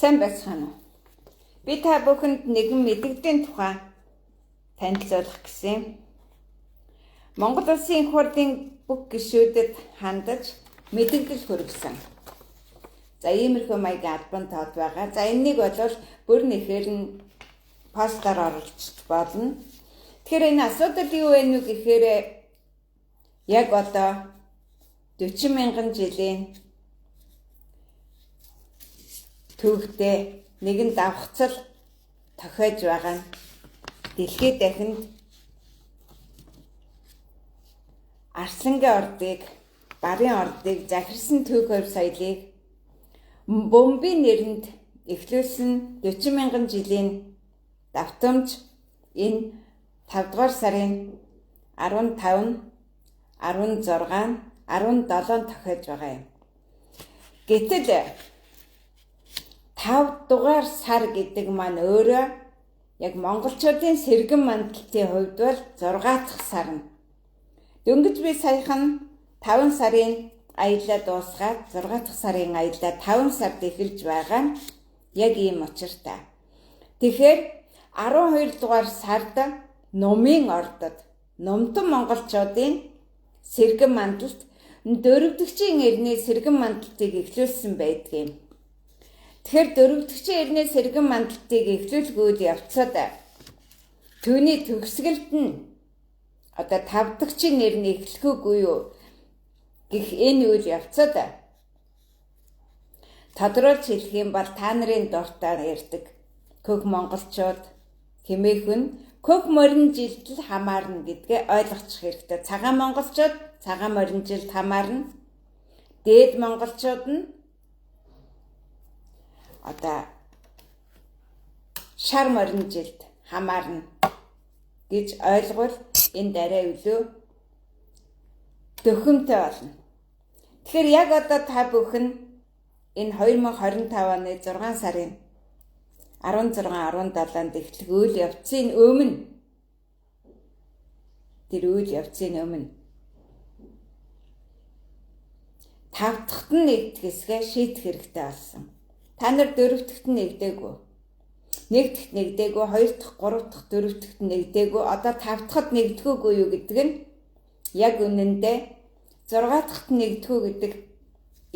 Сайн байцгаана уу? Би та бүхэнд нэгэн мэдэгдлийн тухай танилцуулах гэсэн. Монгол Улсын их хурлын бүх гишүүдэд хандаж мэдэгдэл хүргэсэн. За, иймэрхүү маягийн албан тоод байгаа. За, энэнийг бол бүр нэхэр нь постоор оруулж болно. Тэгэхээр энэ асуудал юу вэ нү гэхээр яг одоо 40 мянган жилийн түүхтэй нэгэн давхцал тохиож байгаа нь дэлхийд дахинд Арслангийн ордыг, Барын ордыг захирсан түүх хувь соёлыг бөмбөгийн нэрэнд эхлүүлсэн 40 мянган жилийн давтамж энэ 5 дугаар сарын 15, 16, 17 тохиож байгаа юм. Гэтэл 5 дугаар сар гэдэг маань өөрөө яг монголчуудын сэргэн мандалтын хувьд бол 6 дахь сар нь. Дөнгөж би саяхан 5 сарын аялаа дуусгаад 6 дахь сарын аялаа 5 сард эхэлж байгаа нь яг ийм учиртай. Тэгэхээр 12 дугаар сард нумын ордод нумтан монголчуудын сэргэн мандалт дөрөвдөгчийн эртний сэргэн мандалтыг эхлүүлсэн байдгийг. Тэгэхээр дөрөвдөгчийн эртний сэргэн мандалтыг эхлүүлэх үйл явцад түүний төгсгөлд нь одоо тавдагчийн нэр нь эхлэх үгүй юу гэх энэ үйл явцад тодруулж хэлэх юм бол та нарын дуртаар ярьдаг көх монголчууд хэмээх нь көх морин жилд л хамаарна гэдгээ ойлгочих хэрэгтэй. Цагаан монголчууд цагаан морин жилд хамаарна. Дээд монголчууд нь одоо шар морин жилд хамаарна гэж ойлгвол энд арай илүү дөхөмтэй болно. Тэгэхээр яг одоо та бүхэн энэ 2025 оны 6 сарын 16 17-нд эхлэх үйл явцын өмнө тэр үйл явцын өмнө 5 дахьт нь нэгдэх хэсгээ шийдэх хэрэгтэй болсон. Та нар 4 дахьт нь нэгдээгүй. 1 дахьт нэгдээгүй, 2 дахь, 3 дахь, 4 дахьт нэгдээгүй. Одоо 5 дахьт нэгдэхүүгүй юу гэдэг нь яг үнэндээ 6 дахьт нэгдэхүү гэдэг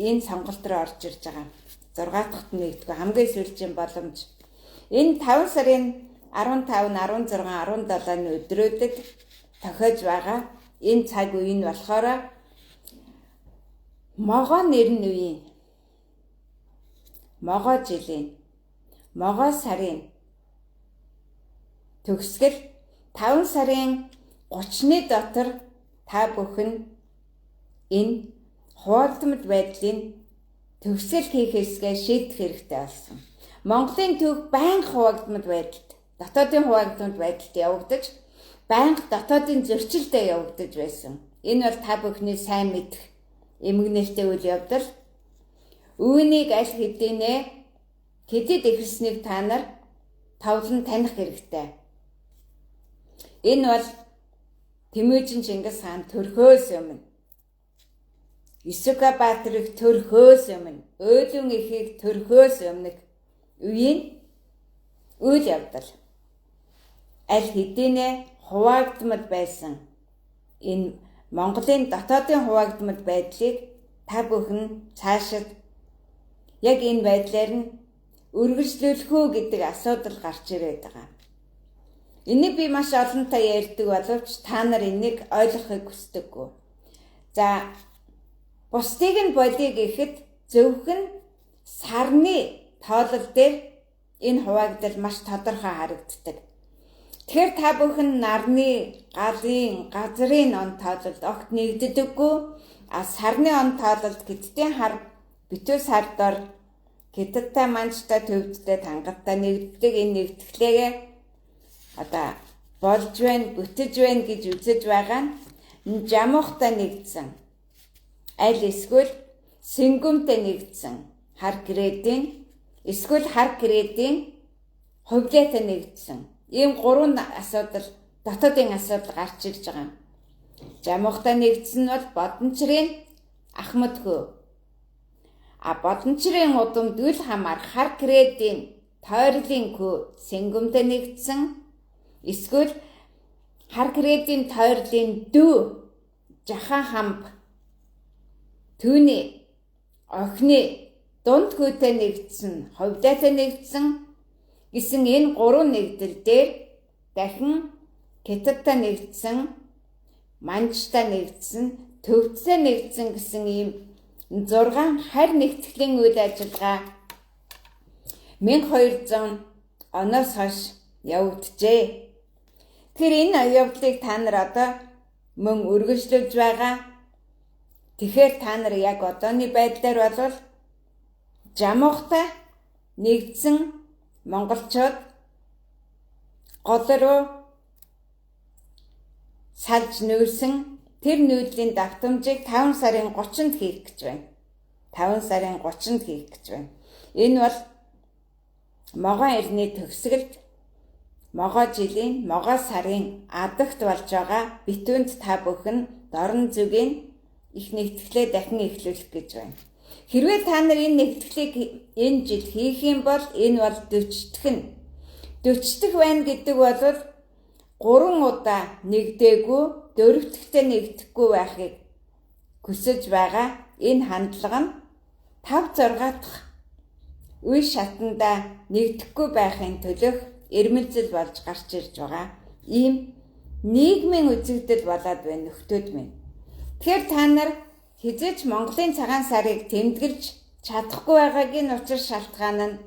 энэ сонголт руу орж ирж байгаа. 6 дахьт нэгдэхүү хамгийн сүүлчийн боломж. Энэ 5 сарын 15, 16, 17-ны өдрүүдэд тохиож байгаа энэ цаг үе нь болохоор могоо нэрн үеийн, могоо жилийн, могоо сарын төгсгөл 5 сарын 30-ны дотор та бүхэн энэ хуваагдмал байдлын төгсгөл хийх хэсгээ шийдэх хэрэгтэй болсон. Монголын түүх байнга хуваагдмал байдалд, дотоодын хуваагдмал байдалд явагдаж, байнга дотоодын зөрчилдөө явагдаж байсан. Энэ бол та бүхний сайн мэдэх эмгэнэлтэй үйл явдал. Үүнийг аль хэдийнэ хэдэд эхэлснийг та нар товлон таних хэрэгтэй. Энэ бол Тэмүүжин Чингис хаан төрхөөс өмнө, Исүка Баатрыг төрхөөс өмнө, Өөлөн эхийг төрхөөс өмнөх үеийн үйл явдал. Аль хэдийнэ хуваагдмал байсан энэ Монголын дотоодын хуваагдмал байдлыг та бүхэн цаашид яг энэ байдлаар нь үргэлжлүүлэх үү гэдэг асуудал гарч ирээд байгаа. Энийг би маш олонтаа ярьдаг боловч та нар энийг ойлгохыг хүсдэггүй. За, бусдыг нь болиё гэхэд зөвхөн сарны тоолол дээр энэ хуваагдал маш тодорхой харагддаг. Тэгэхээр та бүхэн нарны, галын, газрын он тоололд огт нэгддэггүй. А сарны он тоололд Хятадын хар битүү сардор Хятадтай, манжтай, төвдтэй, тангадтай нэгддэг. Энэ нэгтгэлээ одоо болж байна, бүтэж байна гэж үзэж байгаа нь жамуухтай нэгдсэн. Аль эсвэл сэнгүмтэй нэгдсэн хар кредитийн, эсвэл хар кредитийн хувлаатай нэгдсэн. Ийм гурван асуудал, дотоодын асуудал гарч ирж байгаа. Жамуухтай нэгдсэн нь бол Бодончрын Ахмадхөө. А Болончрын удамд үл хамаар хар кредийн тойрлын хүү Сэнгүмтэй нэгдсэн. Эсвэл хар кредийн тойрлын дүү Жахан хамб түүний охины дунд хүйтэй нэгдсэн, ховлаатай нэгдсэн гэсэн энэ гурван нэгдэл дээр дахин Хятадтай нэгдсэн, Манжтай нэгдсэн, Төвдсээ нэгдсэн гэсэн ийм 6 харь нэгтгэлийн үйл ажиллагаа 1200 оноос хойш явагджээ. Тэгэхээр энэ явдлыг та нар одоо мөн үргэлжлүүлж байгаа. Тэгэхээр та нар яг одооны байдлаар болвол Жамуухтай нэгдсэн монголчууд гол руу салж нүүрсэн тэр нүүдлийн давтамжийг 5 сарын 30-нд хийх гэж байна. 5 сарын 30-нд хийх гэж байна. Энэ бол могоон эрдний төгсгөлд могоо жилийн могоо сарын адагт болж байгаа битүүнд та бүхэн дорн зүгийн их нэгтгэлээ дахин эхлүүлэх гэж байна. Хэрвээ та нар энэ нэгтгэлийг энэ жил хийх юм бол энэ бол 40 дэх нь. 40 дэх байна гэдэг бол 3 удаа нэгдээгүй, 4 дахьтээ нэгдэхгүй байхыг хүсэж байгаа энэ хандлага нь 5 6 дахь үе шатанда нэгдэхгүй байхын төлөх эрмэлзэл болж гарч ирж байгаа. Ийм нийгмийн үзэгдэл болоод байна нөхдөөд минь. Тэгэхээр та нар хэзээ ч Монголын цагаан сарыг тэмдэглэж чадахгүй байгаагийн учир шалтгаан нь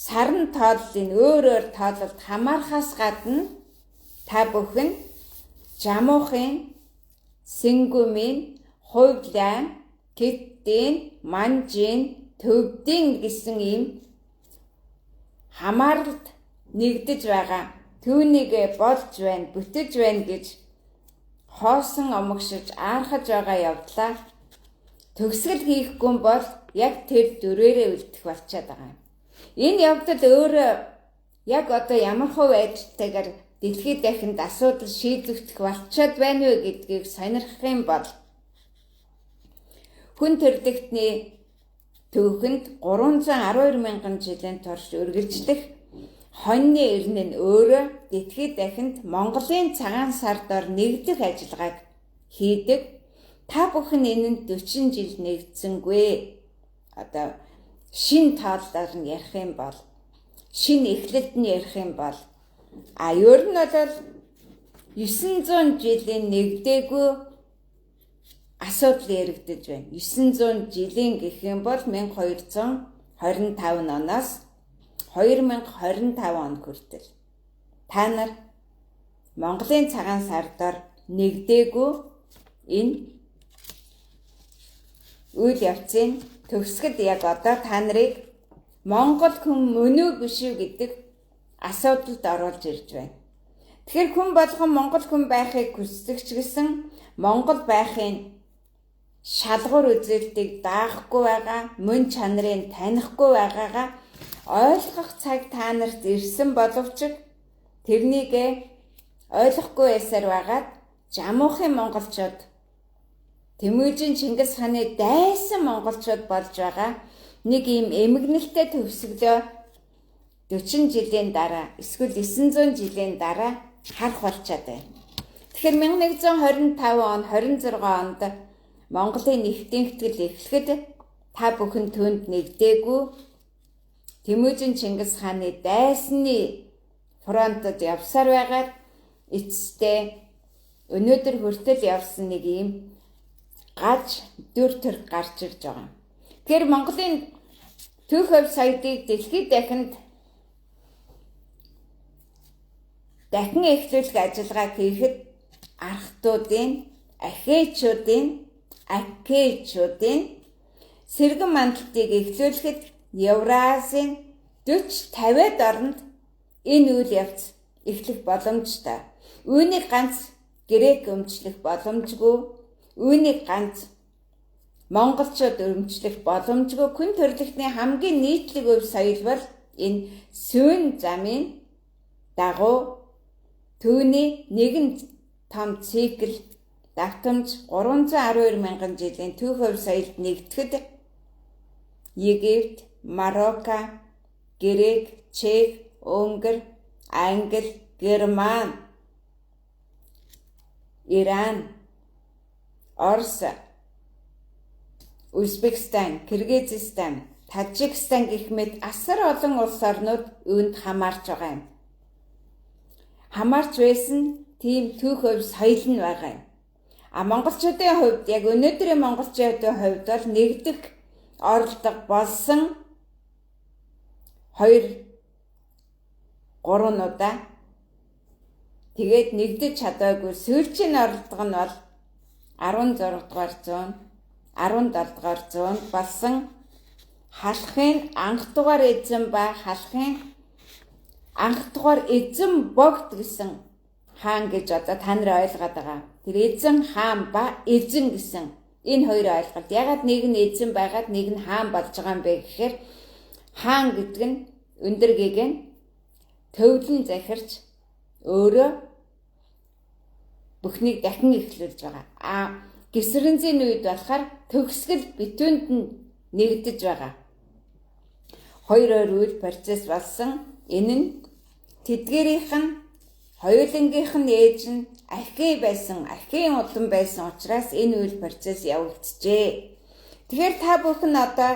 сарн тооллын өөр өөр тоололд хамаархаас гадна та бүхэн Жамуухын, Сэнгүмийн, Хувлаан, Кэттийн, Манжийн, Төвдийн гэсэн ийм хамааралд нэгдэж байгаа. Түүнийг болж байна, бүтэж байна гэж хоосон омогшиж аархаж байгаа явдлаа төгсгөл хийхгүй бол яг тэр дүрээрээ үлдэх болчиход байгаа юм. Энэ явдал өөрөө яг одоо ямар хувь ажилтайгаар дэлхийд дахинд асуудал шийдэгдэх болчиход байна вэ гэдгийг сонирхох юм бол хүн төрөлхтний түүхэнд 312 мянган жилийн турш үргэлжлэх хоньны эрнэ нь өөрөө дэлхийд дахинд Монголын цагаан сар дор нэгдэх ажиллагааг хийдэг. Та бүхэн энэнд 40 жил нэгдсэнгүй. Одоо шин тооллоор нь ярих юм бол, шин эхлэлд нь ярих юм бол, а ер нь бол 900 жилийн нэгдээгүй асуудал яригдаж байна. 900 жилийн гэх юм бол 1225 оноос 2025 он хүртэл та нар Монголын цагаан сар дор нэгдээгүй энэ үйл явцын төгсгөл яг одоо та нарыг Монгол хүн мөн үү биш үү гэдэг асуудалд оруулж ирж байна. Тэгэхээр хүн болгон Монгол хүн байхыг хүсдэг ч гэсэн Монгол байхын шалгуур үзүүлэлтийг даахгүй байгаа, мөн чанарыг танихгүй байгаагаа ойлгох цаг та нарт ирсэн боловч тэрнийг ойлгохгүй байсаар байгаад Жамуухын монголчууд Тэмүүжин Чингис хааны дайсан монголчууд болж байгаа нэг ийм эмгэнэлтэй төгсгөлөө 40 жилийн дараа эсвэл 900 жилийн дараа харах болчиход байна. Тэгэхээр 1925 он 26 онд Монголын нэгтгэл эхлэхэд та бүхэн түүнд нэгдээгүй Тэмүүжин Чингис хааны дайсны фронтод явсаар байгаад эцэстээ өнөөдөр хүртэл явсан нэг ийм гаж дүр төрх гарч ирж байгаа. Тэгэхээр Монголын түүх хөв соёлыг дэлхийд дахинд дахин эхлүүлэх ажиллагаа хийхэд архтуудын, ахээчүүдийн, акээчүүдийн сэргэн мандалтыг эхлүүлэхэд Евразийн 40 50-ад оронд энэ үйл явц эхлэх боломжтой. Үүнийг ганц грек өмчлөх боломжгүй, үүнийг ганц монголчууд өмчлөх боломжгүй. Хүн төрөлхтний хамгийн нийтлэг өв соёл бол энэ сүүн замын дагуу түүний нэгэн том цикл давтамж 312 мянган жилийн түүх хөв соёлд нэгдэхэд Египт, Марокко, Грек, Чех, Унгар, Англи, Герман, Иран, Орос, Узбекистан, Киргизстан, Тажикстан гэх мэт асар олон улс орнууд үүнд хамаарч байгаа юм. Хамаарч байсан тийм түүх өв соёл нь байгаа юм. А монголчуудын хувьд яг өнөөдрийн монголчуудын хувьд бол нэгдэх оролдого болсон 2 3 удаа тэгээд нэгдэж чадаагүй. Сүүлчийн оролдого нь бол 16 дугаар зуун, 17 дугаар зуунд болсон халахын анх дугаар эзэн ба халахын анх дугаар эзэн богд гэсэн хаан гэж одоо та нар ойлгоод байгаа. Тэр эзэн хаан ба эзэн гэсэн энэ хоёр ойлголт. Ягаад нэг нь эзэн байгаад нэг нь хаан болж байгаа юм бэ гэхээр хаан гэдэг нь өндөр гэгэн төвлөн захирч өөрөө бүхнийг дахин эхлүүлж байгаа. А гисрэнзийн үед болохоор төгсгөл битүүнд нь нэгдэж байгаа. Хоёр өөр үйл процесс болсон. Энэ нь тэдгэрийнх нь хоёулангийнх нь ээж нь Ахи байсан, Ахийн улам байсан учраас энэ үйл процесс явагдчихжээ. Тэгэхээр та бүхэн одоо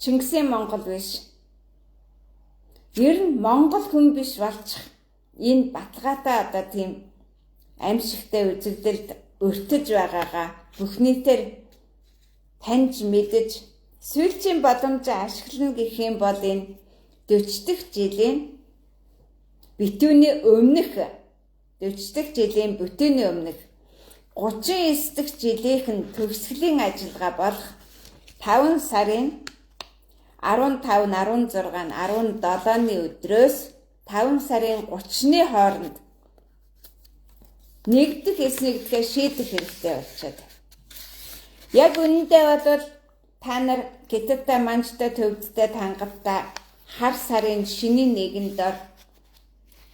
Чингисийн Монгол биш. Ер нь Монгол хүн биш болчих. Энэ баталгаатай одоо тийм аимшигтай үзэгдэлд өртөж байгаагаа бүх нийтээр таньж мэдэж сүүлчийн боломжоо ашиглана гэх юм бол энэ 40 дахь жилийн битүүний өмнөх 40 дахь жилийн бүтээний өмнөх 39 дахь жилийнх нь төгсгөлийн ажиллагаа болох 5 сарын 15, 16, 17-ны өдрөөс 5 сарын 30-ны хооронд нэгдэх эс нэгдэхээ шийдэх хэрэгтэй болчиход. Яг үнэндээ бол та нар Хятадтай, Манжтай, Төвдтэй, Тангадтай хар сарын шинийн нэгэнд дор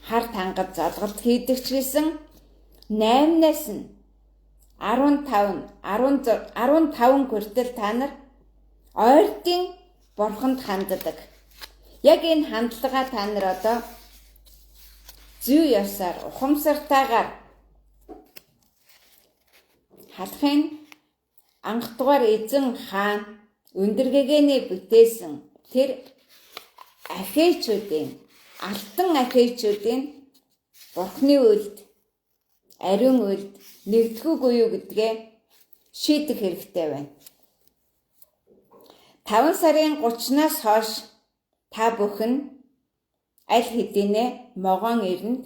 хар тангад золголт хийдэг ч гэсэн 8-наас нь 15, 15 хүртэл та нар ойртын бурханд ханддаг. Яг энэ хандлага та нар одоо зүй ёсоор ухамсартайгаар халахын анх дугаар эзэн хаан өндөр гэгэний бүтээсэн тэр ахиачуудын алтан ахиачуудын бурхны үлд ариун үлд нэгдэхүүгүй юу гэдгээ шийдэх хэрэгтэй байна. 5 сарын 30-наас хойш та бүхэн аль хэдийнэ могоон эрэнд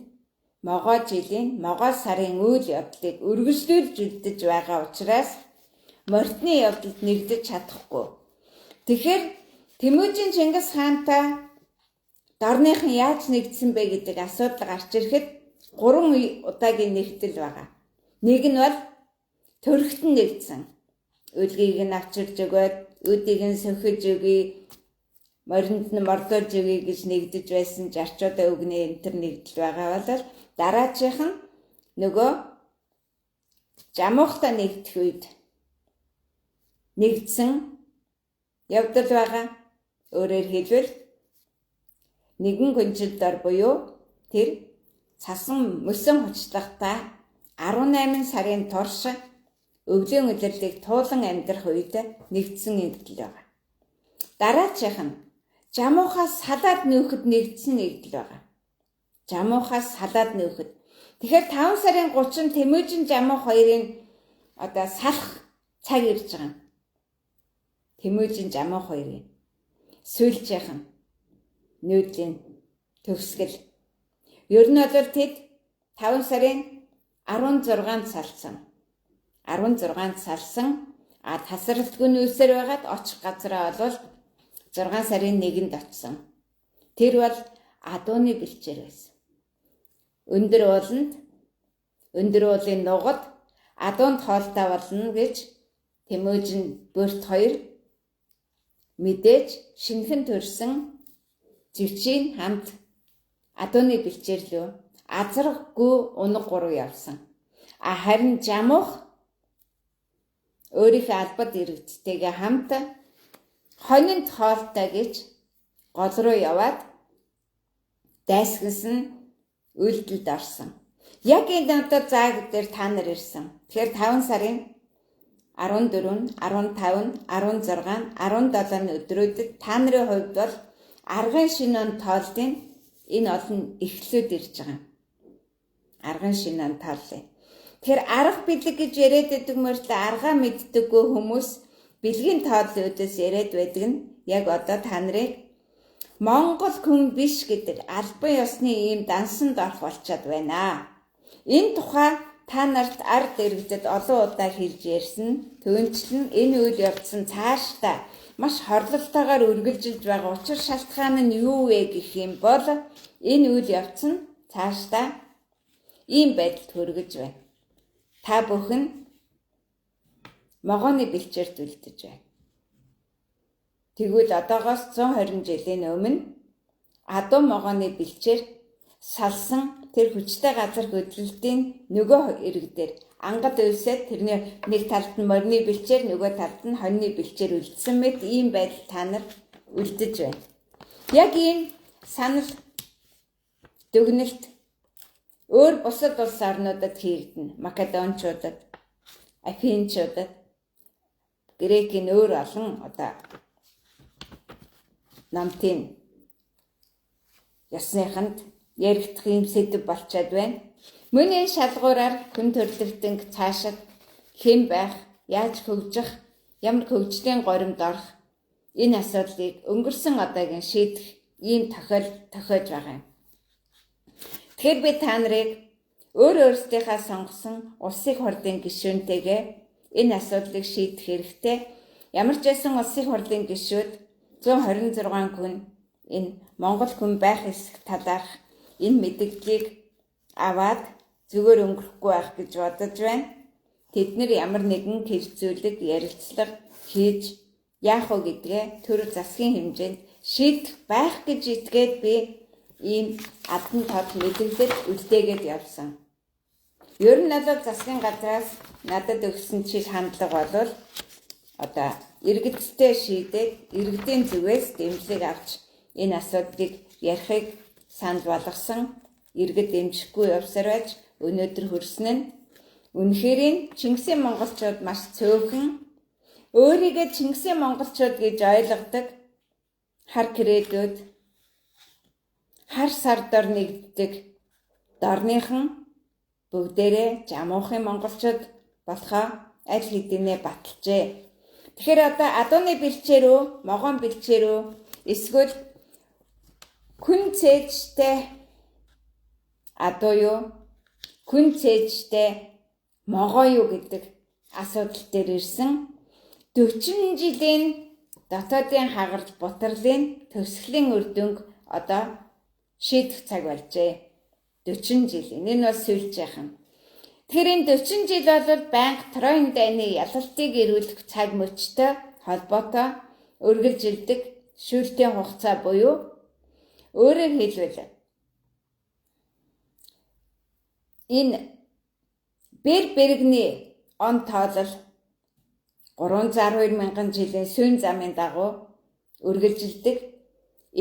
могоо жилийн могоо сарын үйл явдлыг өргөжлүүлж үлдэж байгаа учраас морьтны явдалд нэгдэж чадахгүй. Тэгэхээр Тэмүүжин Чингис хаантай дорныхан яаж нэгдсэн бэ гэдэг асуудал гарч ирэхэд 3 удаагийн нэгдэл байгаа. Нэг нь бол төрхт нь нэгдсэн. Өлгийг нь авчирж өгөөд, үүдийг нь сөхөж өгье, моринд нь мордуулж өгье гэж нэгдэж байсан жарчуудаа өгнө энэ төр нэгдэл байгаа бол дараачих нь нөгөө жамуухтай нэгдэх үед нэгдсэн явдал байгаа. Өөрөөр хэлбэл нэгэн гүнжил дор буюу тэр цасан мөсөн хуцлагтай 18 сарын турш өвлийн улирлыг туулан амьдрах үед нэгдсэн нэгдэл байгаа. Дараачих нь жамуухаас салаад нүүхэд нэгдсэн нэгдэл байгаа. Жамуухаас салаад нүүхэд. Тэгэхээр 5 сарын 30 Тэмүүжин Жамуух хоёрын одоо салах цаг ирж байгаа. Тэмүүжин Жамуух хоёрын сүүлчийнх нь нүүдлийн төгсгөл. Ер нь бол тэд 5 сарын 16-нд салсан. 16-нд салсан. А тасралтгүй нүүсээр байгаад очих газараа бол 6 сарын 1-нд очсон. Тэр бол адууны бэлчээр байсан. Өндөр ууланд, өндөр уулын нугад адуунд хоолтой болно гэж Тэмүүжин Бөрт хоёр мэдээж шинхэн төрсэн зэвчийн хамт адууны бэлчээр лөө азаргагүй унаг гурав явсан. А харин Жамуух өөрийнхөө албад иргэдтэйгээ хамт Хонинд хоолтой гэж гол руу яваад дайсагнасан, үйлдэлд орсон. Яг энэ одоо зааг дээр та нар ирсэн. Тэгэхээр 5 сарын 14, 15, 16, 17-ны өдрүүдэд та нарын хувьд бол аргын шинэ он тооллын энэ олон эхлүүд ирж байгаа. Аргын шинэ он тооллын. Тэгэхээр арга бэлэг гэж яриад байдаг мөртлөө аргаа мэддэггүй хүмүүс бэлгийн тооллын өдөөс яриад байдаг нь яг одоо та нарыг Монгол хүн биш гэдэг албан ёсны ийм дансанд орох болчиход байна. Энэ тухай та нарт ард иргэдэд олон удаа хэлж ярьсан. Түүнчлэн энэ үйл явдсан цаашдаа маш хорлолтойгоор үргэлжилж байгаа учир шалтгаан нь юу вэ гэх юм бол энэ үйл явц нь цаашдаа ийм байдалд хүргэж байна. Та бүхэн могооны бэлчээрт үлдэж байна. Тэгвэл одоогоос 120 жилийн өмнө адуу могооны бэлчээр салсан тэр хүчтэй газар хөдлөлтийн нөгөө ирэг дээр ангад өвсөд тэрний нэг талд нь морины бэлчээр, нөгөө талд нь хоньны бэлчээр үлдсэн мэт ийм байдал та нар үлдэж байна. Яг ийм санал дүгнэлт өөр бусад улс орнуудад хийгдэнэ. Македончуудад, Афинчуудад, Грекийн өөр олон одоо намтын ясныханд яригдах юм сэдэв болчоод байна. Мөн энэ шалгуураар хүн төрлөختөнг цаашид хэн байх, яаж хөгжих, ямар хөгжлийн горимд орох энэ асуудлыг өнгөрсөн одоогийн шийдэх ийм тохиож байгаа юм. Тэгэхээр би та нарыг өөр өөрсдийнхээ сонгосон улсын хурлын гишүүнтэйгээ энэ асуудлыг шийдэх хэрэгтэй. Ямар ч байсан улсын хурлын гишүүд 126 хүн энэ Монгол хүн байх ёстой талаарх энэ мэдээллийг аваад зүгээр өнгөрөхгүй байх гэж бодож байна. Тэд нар ямар нэгэн хэрцүүлэг, ярилцлага хийж яах вэ гэдгээ төр засгийн хэмжээнд шийдэх байх гэж итгээд би ийм албан тод мэдээлэл үлдээгээд явсан. Ер нь бол засгийн газраас надад өгсөн чиг хандлага бол одоо иргэдтэй шийдээд иргэдийн зүгээс дэмжлэг авч энэ асуудлыг ярихыг санал болгосон. Иргэд дэмжихгүй явсаар байж өнөөдөр хүрсэн нь үнэхээр Чингисийн монголчууд маш цөөхөн өөрийгөө Чингисийн монголчууд гэж ойлгодог хар кредүүд хар сар дор нэгддэг дорныхан бүгдээрээ жамуухын монголчууд болохоо аль хэдийнэ баталжээ. Тэгэхээр одоо адууны бэлчээр үү, могоон бэлчээр үү, эсвэл хүн цээжтэй адуу юу, хүн цээжтэй могоо юу гэдэг асуудал дээр ирсэн. 40 жилийн дотоодын хагарал бутарлын төгсгөлийн үр дүнг одоо шийдэх цаг болжээ. 40 жил. Энэ бол сүүлчийнх нь. Тэгэхээр энэ 40 жил бол байнга Троин дайны ялалтыг ирүүлэх цаг мөчтэй холбоотой үргэлжилдэг шүүлтийн хугацаа буюу өөрөөр хэлбэл энэ бэр бэрэгний он тоолол 362 мянган жилийн сүйн замын дагуу үргэлжилдэг.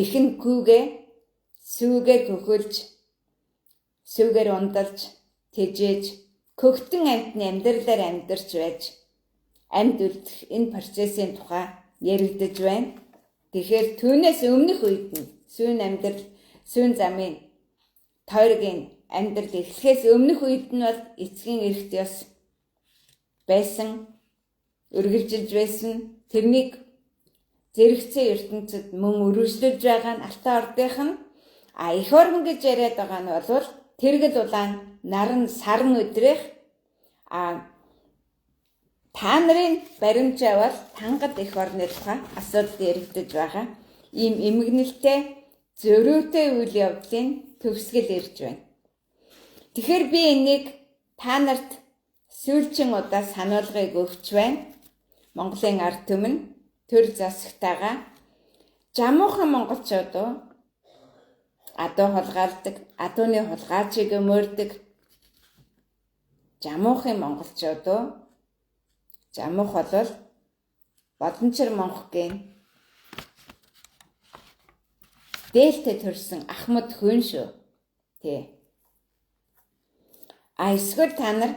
Ихэн хүүгээ сүүгээр хөхөлж, сүүгээр ундалж, тэжээж, көгтөн амьтны амьдралаар амьдарч байж амьд үлдэх энэ процессын тухай яригдаж байна. Тэгэхээр түүнээс өмнөх үед нь сүйн амьдрал, сүйн замын тойргийн амьдрал эхлэхээс өмнөх үед нь бол эцгийн эрхт ёс байсан, үргэлжилж байсан. Тэрнийг зэрэгцээ ертөнцид мөн үргэлжлүүлж байгаа нь Алтан Ордынх нь. А эх орон гэж яриад байгаа нь бол тэргэл улаан наран саран өдрөх а та нарын баримжаа бол тангад эх орны тухай асуудал яригдаж байгаа. Ийм эмгэнэлтэй зөрүүтэй үйл явдлын төгсгөл ирж байна. Тэгэхээр би энийг та нарт сүүлчийн удаа сануулгыг өгч байна. Монголын ард түмэн төр засагтайгаа жамуухан монголчууд уу адуу хулгайлдаг, адууны хулгайчийг мөрдөг жамуухын монголчууд уу? Жамуух бол Бодончир монх гэн. дээлтэй төрсэн ахмад хүн шүү. Тэ. А эсвэл та нар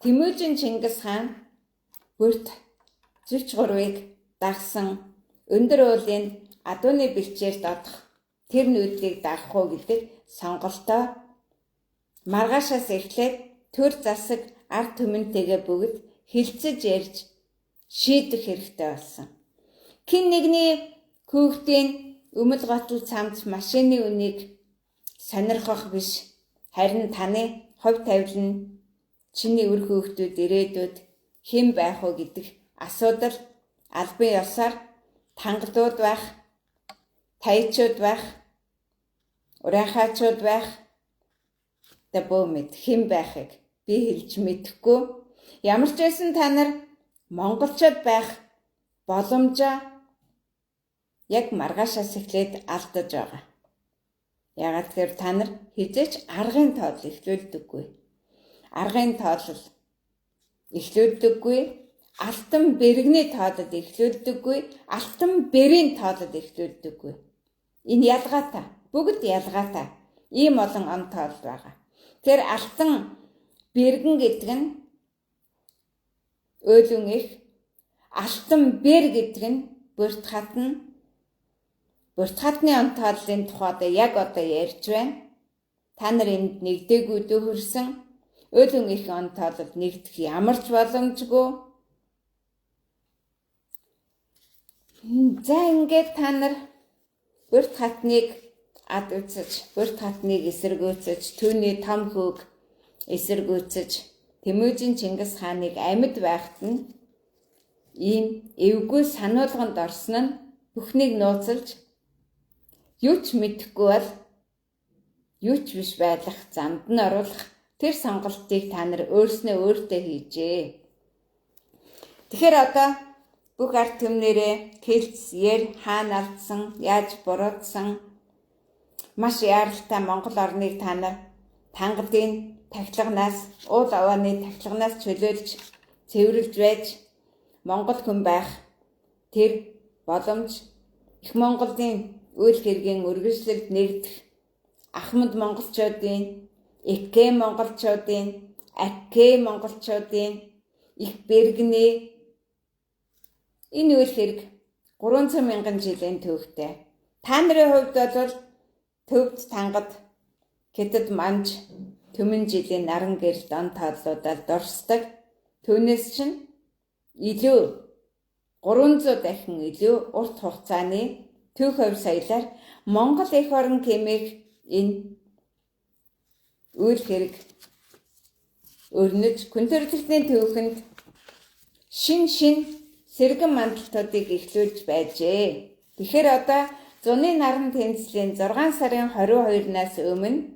Тэмүжин Чингис хаан бүрт зүч гурвыг дагсан өндөр уулын адууны бэлчээр додох тэр нүүдлийг дагах уу гэдэг сонголтоо маргаашаас эхлээд төр засаг ард түмэнтэйгээ бүгд хилцэж ярьж шийдэх хэрэгтэй болсон. Хэн нэгний хүүхдийн өмөл готл цамц машины үнийг сонирхох биш, харин таны хувь тавилан нь чиний үр хүүхдүүд ирээдүйд хэн байх вэ гэдэг асуудал албан ёсоор тангадууд байх, таячууд байх, урайхаачууд байх та бөө мэд хэн байхыг би хэлж мэдэхгүй. Ямар ч байсан та нар монголчууд байх боломжоо яг маргаашаас эхлээд алдаж байгаа. Яагаад гэхээр та нар хэзээ ч аргын тоолол эхлүүлдэггүй. Аргын тоолол эхлүүлдэггүй, алтан бэрэгний тоолол эхлүүлдэггүй, алтан бэрийн тоолол эхлүүлдэггүй. Энэ ялгаатай. Бүгд ялгаатай. Ийм олон он тоолол байгаа. Тэр алтан бэргэн гэдэг нь өөлөн их, алтан бэр гэдэг нь бүрт хатна. Бүрт хатны он тооллын тухайд яг одоо ярьж байна. Та нар энд нэгдээгүй дөхөрсөн. Өөлөн их он тоолол нэгдэх ямар ч боломжгүй. За ингээд та нар бүрт хатныг ад үзэж, бүрт хатныг эсэргүүцэж, түүний том хүүг эсэргүүцэж, Тэмүжин Чингис хааныг амьд байхад нь ийм эвгүй сануулганд орсон нь бүхнийг нууцлж юу ч мэдэхгүй бол юу ч биш байлах замд нь оруулах тэр сонголтыг та нар өөрснөө өөртөө хийжээ. Тэгэхээр одоо бүх ард түмнэрээ хэлц, ер, хаан алдсан, яаж буруутсан маш яаралтай Монгол орныг та нар тангадын тахилганаас, уул авааны тахилганаас чөлөөлж, цэвэрлж байж Монгол хүн байх тэр боломж их Монголын үйл хэргийн үргэлжлэлд нэгдэх ахмад монголчуудын, экэ монголчуудын, акке монголчуудын их бэргний энэ үйл хэрэг 300 мянган жилийн түүхтэй. Та нарын хувьд бол төвд тангад Хятад манж түмэн жилийн наран гэрэлд он тооллуудаар дурсдаг. Түүнээс чинь илүү 300 дахин илүү урт хугацааны түүх хувь соёлоор Монгол эх орон хэмээх энэ үйл хэрэг өрнөж хүн төрөлхтний түүхэнд шин сэргэн мандалтуудыг эхлүүлж байжээ. Тэгэхээр одоо зуны наран тэнцлийн 6 сарын 22-наас өмнө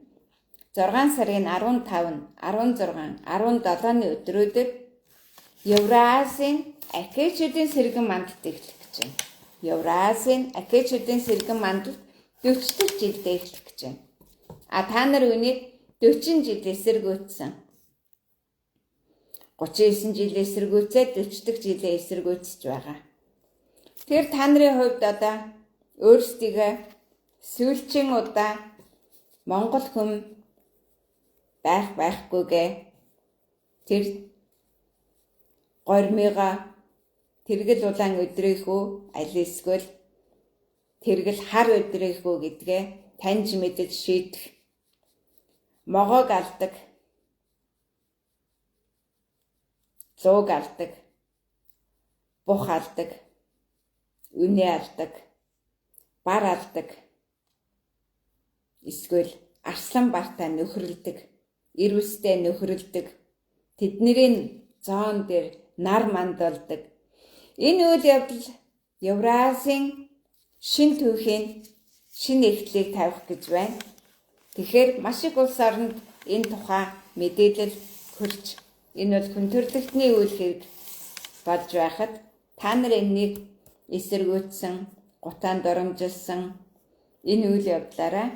6 сарын 15, 16, 17-ны өдрүүдэд Евразийн акечүүдийн сэргэн мандалт эхлэх гэж байна. Евразийн акечүүдийн сэргэн мандалт 40 дахь жилдээ эхлэх гэж байна. А та нар үүнийг 40 жил эсэргүүцсэн. 39 жил эсэргүүцээд 40 дахь жилээ эсэргүүцэж байгаа. Тэр та нарын хувьд одоо өөрсдийгөө сүүлчийн удаа Монгол хүн байх байхгүйгээ тэр гормыгаа тэргэл улаан өдрийнхөө аль эсвэл тэргэл хар өдрийнхөө гэдгээ таньж мэдэж шийдэх могоог алдаг, зууг алдаг, бух алдаг, үнэ алдаг, бар алдаг, эсвэл арслан бартай нөхрөлдөг, эрвэстэй нөхрөлдөг, тэднэрийн зоон дээр нар мандалдаг. Энэ үйл явдал Евразийн шин түүхийн шинэ эхлэлийг тавих гэж байна. Тэгэхээр маш их улс оронд энэ тухай мэдээлэл хүрч энэ бол хүн төрөлхтний үйл хэрэг болж байхад та нар энэнийг эсэргүүцсэн, гутаан доромжилсан энэ үйл явдлаараа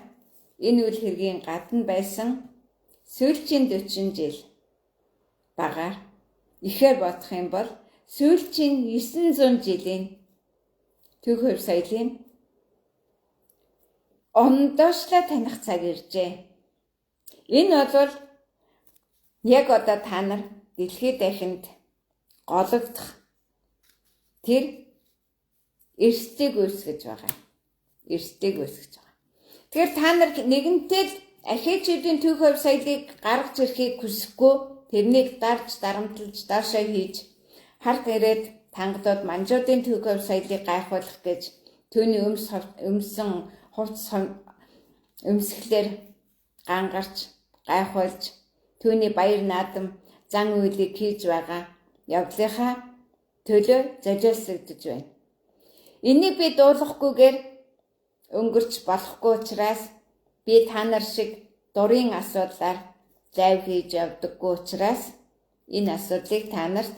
энэ үйл хэргийн гадна байсан сүүлчийн 40 жил багаар ихээр бодох юм бол сүүлчийн 900 жилийн түүх хувь соёлын Ондоошлоо таних цаг иржээ. Энэ бол яг одоо та нар дэлхийд дахинд гологдох тэр эрсдийг үүсгэж байгаа. Эрсдийг үүсгэж байгаа. Тэгэхээр та нар нэгэнтээ л Ахичүүдийн түүх хувь соёлыг гаргаж ирэхийг хүсэхгүй, тэрнийг дарж дарамтлаж доошоо хийж харт ирээд тангадууд манжуудын түүх хувь соёлыг гайхуулах гэж түүний өмсөн хувцас өмсгөлээр гангарч гайхуулж түүний баяр наадам зан үйлийг хийж байгаа явдлынхаа төлөө золиослогдож байна. Энийг би дуулахгүйгээр өнгөрч болохгүй учраас би та нар шиг дурын асуудлаар лайв хийж явдаггүй учраас энэ асуудлыг та нарт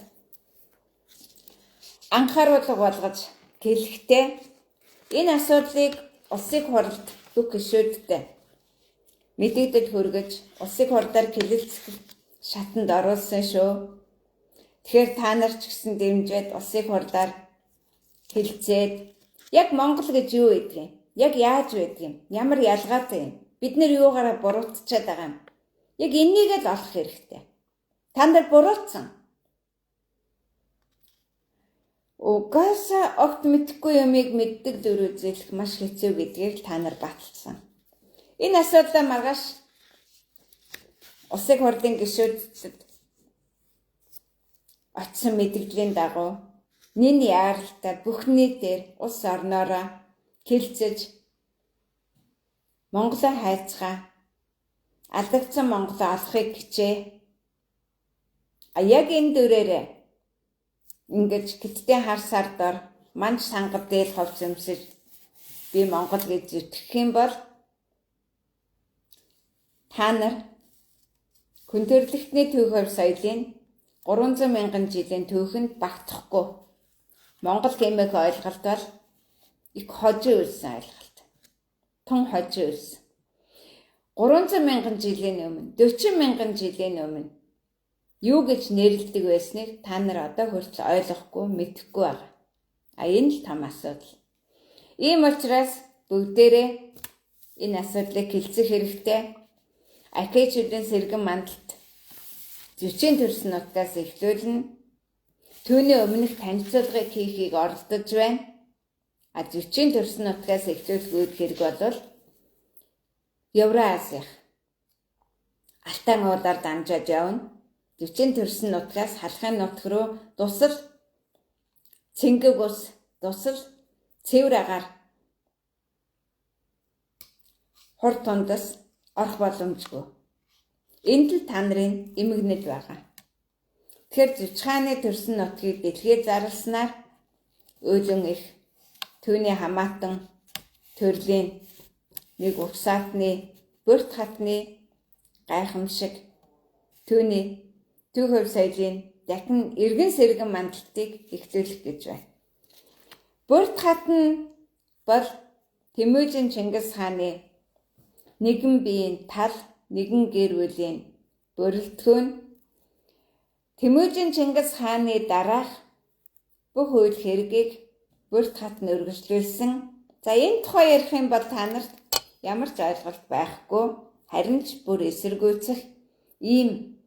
анхааруулга болгож хэлэхдээ энэ асуудлыг улсын хурлд бүх гишүүдтэй мэдэгдэл хүргэж улсын хурлаар хэлэлцэх шатанд оруулсан шүү. Тэгэхээр та нар ч гэсэн дэмжиж улсын хурлаар хэлцээд яг Монгол гэж юу гэдэг юм? Яг яаж байдаг юм? Ямар ялгаатай юм? Бид нэр юугаараа буруутчаад байгаа юм? Яг энийг л олох хэрэгтэй. Та нар буруутсан. Угаасаа огт мэдэхгүй юмыг мэддэг дүр үзүүлэх маш хэцүү гэдгийг та нар баталсан. Энэ асуудлаа маргааш Улсын хурлын гишүүдэд очсон мэдэгдлийн дагуу нин яаралтай бүх нийтээр улс орноороо хэлцэж Монголоо хайцгаа, алдагдсан Монголоо олохыг хичээ. А яг энэ дүрээрээ ингэж гэтдийн хар сар дор манж сангад дээл ховс өмсөж би Монгол гэж итгэх юм бол та нар хүн төрөлхтний түүх соёлын 300 мянган жилийн түүхэнд багтахгүй. Монгол хэмээх ойлголт бол их хожин үлсэн ойлголт. Тун хожин үлсэн. 300 мянган жилийн өмнө, 40 мянган жилийн өмнө юу гэж нэрлэдэг байсныг та нар одоо хүртэл ойлгохгүй, мэдэхгүй байгаа. А энэ л том асуудал. Ийм учраас бүгдээрээ энэ асуудлыг хэлцэх хэрэгтэй. Археологийн сэргэн мандалт зөчийн төрсөн нутгаас эхлүүлнэ. Түүний өмнөх танилцуулгыг хийхийг оролдож байна. А зөчийн төрсөн нутгаас эхлүүлэх үед хэрэг бол Евроазих Алтан уулаар дамжаад явна. Зөчийн төрсөн нутгаас халахын нутг руу дусал цэнгэг ус, дусал цэвэр агаар хур тундас орох боломжгүй. Энд л та нарын эмгэнэл байгаа. Тэгэхээр Зүч хааны төрсөн нутгийг дэлхийд зарласнаар өөлөн их түүний хамаатан төрлийн нэг угсаатны Бөрт хатны гайхамшиг түүний түүх хувь соёлын дахин эргэн сэргэн мандалтыг эхлүүлэх гэж байна. Бөрт хат нь бол Тэмүжин Чингис хааны нэгэн биеийн тал, нэгэн гэр бүлийн бүрэлдэхүүн. Тэмүжин Чингис хааны дараах бүх үйл хэргийг Бөрт хат нь өргөжлүүлсэн. За энэ тухай ярих юм бол та нарт ямар ч ойлголт байхгүй, харин ч бүр эсэргүүцэх ийм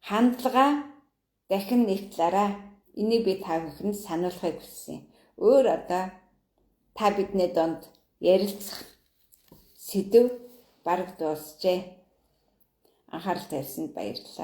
хандлага дахин нэг талаараа энийг би та бүхэнд сануулахыг хүссэн. Өөр одоо та бидний донд ярилцах сэдэв бараг дуусжээ. Анхаарал тавьсанд баярлалаа.